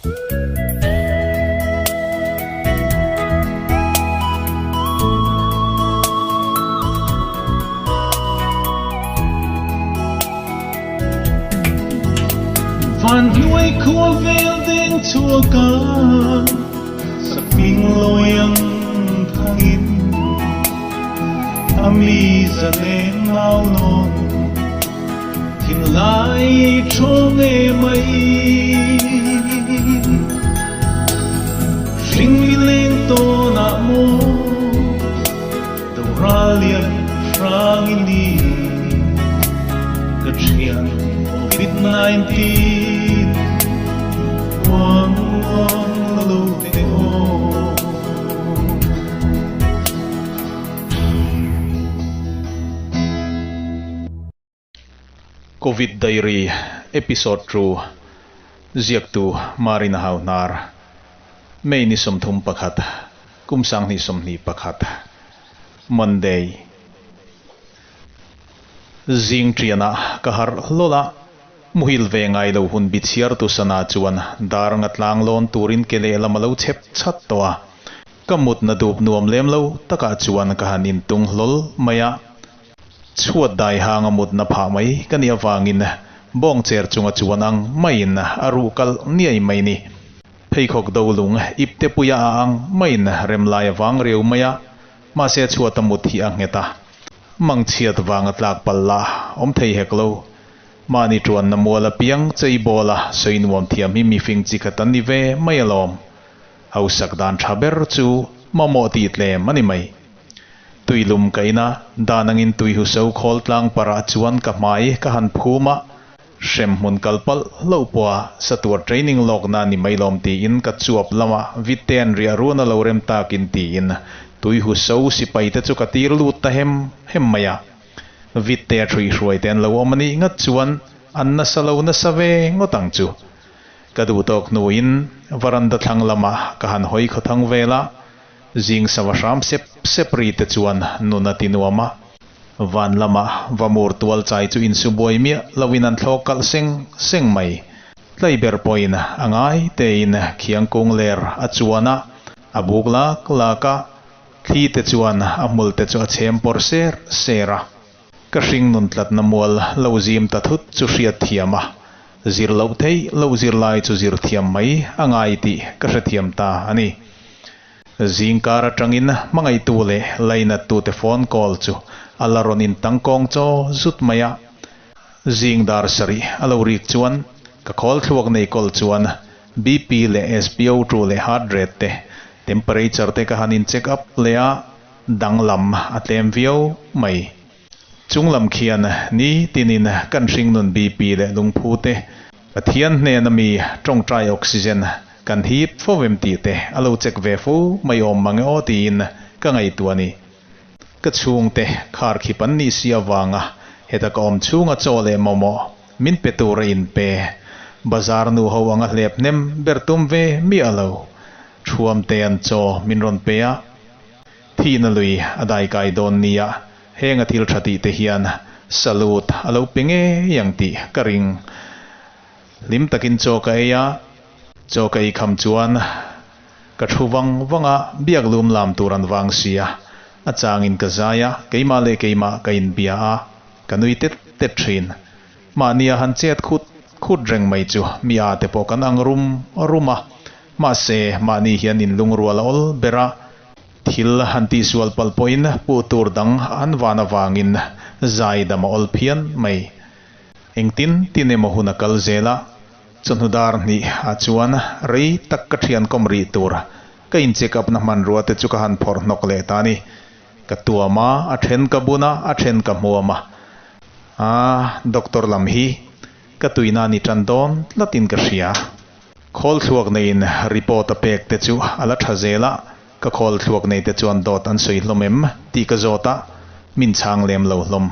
Van hnuai khua vel deng chhuak a, sakhming lawi ang thangin a mi zaleng nau nawn thinlai thawng e mai. Hring mi leng tawnah maw doral lian hrang i ni ka thian Covid-19 uang uang lo te aw. Covid Diary Episode Two Ziaktu Marina Hauhnar May ni 31 kum 2021 Monday Zing ṭianah ka harh hlawl a, muhil ve ngai lo hun bi chhiartu sana chuan dar nga tlang lawn turin ke lehlam a lo chep chat tawh a. Ka mutna dup nuam lem lo takah chuan ka han intung hlawl mai a. Chhuat dai hang a mutna phah mai ka nih avangin bawng cher chunga chuan ang maiin a ruh kalh niai mai ni. Pheikhawk do lung ip te puia a ang maiin rem lai a vang riau mai a, mahse chhuat a mut hi a nghet a. Mangchhiat vang a tlak palh la awm thei hek lo. Mahni tuanna mual apiang chei bawl a sawi nuam thiam hi mifing chi khat an ni ve mai alawm. Hausak dan tha ber chu mamawh tih tlem a ni mai. Tuilum ka in a, dan angin tui huso khawl tlang parah chuan ka hmai ka han phum a, hrem hmun kal palh hlauh pawha satuar training lawkna ni mai lawm tiin ka chuap lamah vite'n riah run a lo rem takin tiin tui huso sipai te chu ka tir lut ta hem hem mai a. Vite a ṭhuihhruai te an lo awm a nih ngat chuan an nasa lo nasa ve ngawt ang chu. Ka duh tawk hnuin varanda thlang lamah ka han hawi khawthang vel a, Zing sava hram sep sep ri te chuan nun a ti nuam a. Van lama va mur tual chai chu insu buai miah loin an thlawk kalh seng seng mai. Tlai ber pawhin a ngai tein khiang kung ler a chuan a, a buk lak lak a, thli te chuan a hmul te chu a chhem pawr ser ser a. Ka hring nun tlatna mual lo zim ta thut chu hriat thiam a, zir loh theih loh zirlai chu zir thiam mai a ngai tih ka hrethiam ta a ni. Zingkar atangin hmangaihtu leh lainattute phone call chu a la rawn intangkawng chaw zut mai a. Zing dar sarih a lo rik chuan ka khawl thluak nei kawl chuan BP leh SpO2 leh heart rate te, temperature te ka han in check up leh a, danglam a tlem viau mai. Chunglam khian ni tinin kan hringnun BP leh lungphu te, Pathian hnena mi tawngtai oxygen kan hip fo em tih te a lo check ve fo mai awm mang e aw tiin ka ngaihtuah a ni. Ka chhungte khar khip an nih si avanga heta ka awm chhunga chaw leh mawmawh min pe tur a inpe. Bazar nu ho anga hlep hnem ber tum ve miah lo. Thuam te an chaw min rawn pe a. Thihna lui a daikai dawn nia heng a thil tha tih te hian salute a lo pe ngei ang tih ka ring. Hlim takin chaw ka ei a, chaw ka ei kham chuan ka thu vang vang a, biak lum lam tur an vang si a, a changin ka zai a, keimah leh keimah ka inbia a, ka nui tet tet thin. Mahnia han chet khut khut reng mai chu mi a te pawh kan ang rum rum a, mahse mahni hian inlungrual a awl ber a, Thil han tihsual palh pawhin puh tur dang an van avangin zai dam a awl phian mai. Engtin tin emaw hun a kal zel a, chawhnu dar hnih ah chuan rei tak ka thian kawm rih tur ka in check up na hmanrua te chu ka han phawrh hnawk leh ta a ni. Ka tuam a, a then ka bun a, a then ka hmuam a. Aaa, doctor lam hi ka tuina ni tan dawn tlatin ka hria. Khawl thluak neiin report a pek te chu a la tha zel a, ka khawl thluak nei te chuan dawt an sawi hlawm em tih ka zawt a, min chhang lem lo hlawm.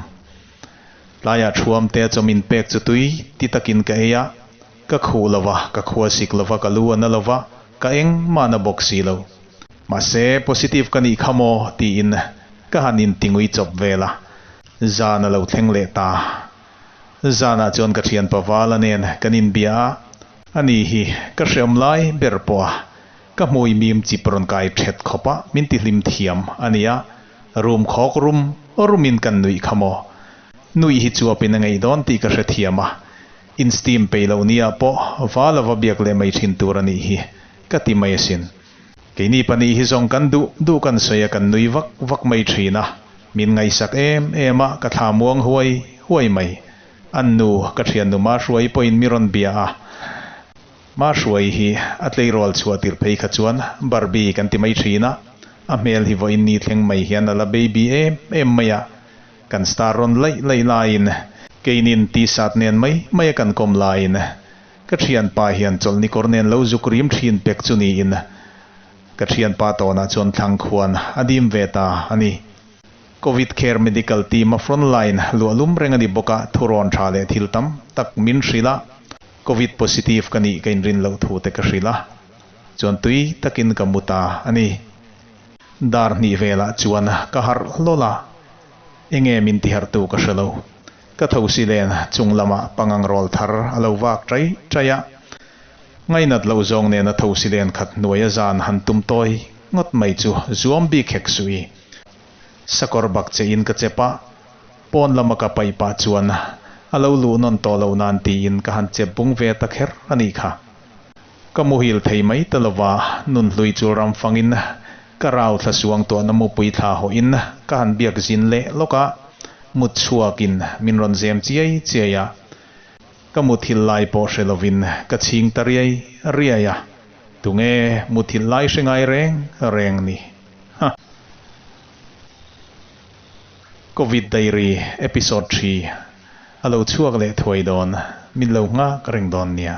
Tlaiah thuam te chaw min pek chu tui ti takin ka ei a, ka khuh lo va, ka khua sik lo va, ka lu a na lo va, ka eng mahna bawk si lo. Mahse positive ka nih kha maw tiin ka han intingui chawp vel a, zan a lo thleng leh ta. Zanah chuan ka thian Pavala nen kan inbia a. Ani hi ka hreawm lai ber pawh a, ka hmui mim chip rawn kai thet khawp a, min ti hlim thiam a nia. Rum khawk rum rumin kan nuih kha maw? Nuih hi chuapin a ngei dawn tih ka hrethiam a, in steam peih loh nia pawh va lova biak leh mai thin tur a nih hi ka ti mai asin. Keini pahnih hi zawng kan duh duh kan sawi a kan nui vak vak mai thin a, min ngaihsak em em a ka thla muang huai huai mai. An nu ka thiannu Mahruai pawhin mi rawn bia a, Mahruai hi a tleirawl chhuah tirh phei kha chuan Barbie kan ti mai thin a, a hmel hi vawiin ni thleng mai hian a la baby em em mai a, kan star rawn laih laih laiin keinin t-shirt nen mai mai a kan kawm laiin ka thianpa hian chawlhni kawr nen lo zuk rim thin pek chu niin ka thianpa tawnah chuan thlang khuan a dim ve ta a ni. Covid Care Medical Team a frontline luahlum reng a ni bawk a, thurawn tha leh thil tam tak min hrilh a, Covid positive ka nih ka inrin loh thu te ka hrilh a, chuan tui takin ka mu ta a ni. Dar hnih velah chuan ka harh hlawl a, enge min tiharhtu ka hre lo. Ka thosi len chung lamah pangang rawl thar a lo vak chai chai a, ngainat loh zawng nena thosi len khat hnuaia zan han tum tawi ngawt mai chu zuam bik hek suh i. Sakawr bak che in ka chep a, pawn lama ka paih pah chuan a lo luh nawn tawh loh nan tiin ka han chep bung ve ta kher a nih kha. Ka muhil thei mai ta lova, nunhlui chul ram fangin ka rau thla suang tuahna mupui thla hawhin ka han biak zin leh lawk a, mut chhuakin min rawn zem chiai chiai a, ka muthilh lai pawh hre lovin ka chhing ta riai riai a, tunge muthilh lai hre ngai reng reng ni. Ha! Covid Diary episode 3 a lo chhuak leh thuai dawn, min lo nghak reng dawn nia.